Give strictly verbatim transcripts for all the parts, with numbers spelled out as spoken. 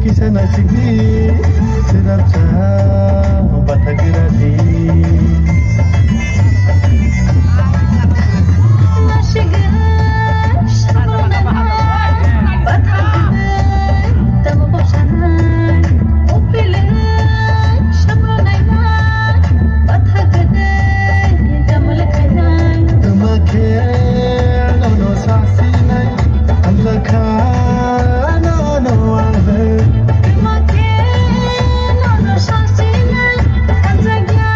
Sana sidi sirapsa bathak radi. Tama khe nono sasinai, hamjakha nono ang. Tama khe nono sasinai, hamjakya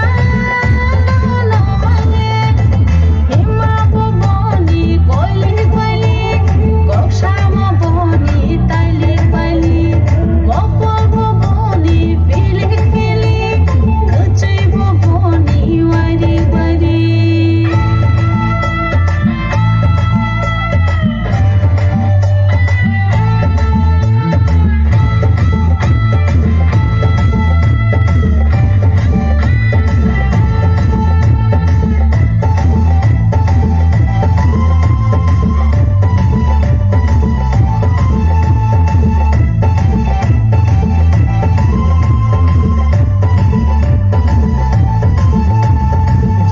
nono ang. Hima bo boni koilik koilik, kok sama boni tailik bailik, mokol bo boni pilik pilik, kwchwi bo boni wairik wairik.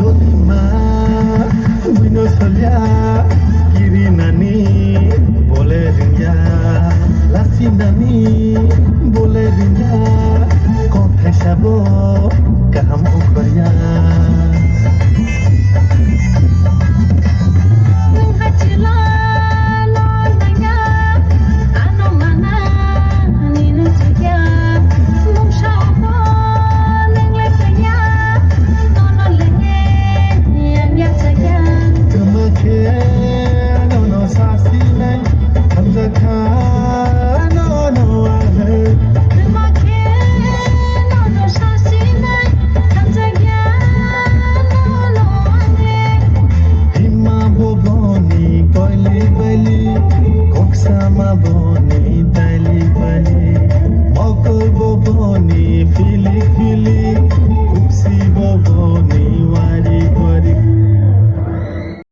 Jodi ma buino salya, kiri nani bole ringya, lasi nani bole ringya, kok thaisa bo kaham ongkhorya. Nwng hachila no nangya, ano mana nini chaya, mungsa bo nang le chaya, nono le yang ya chaya. Tama khe nono sasinai, hamjakha nono ang. Tama khe nono sasinai, hamjakya nono ang. Hima bo boni koilik bailik, kok sama boni tailik bailik, mokol bo boni pilik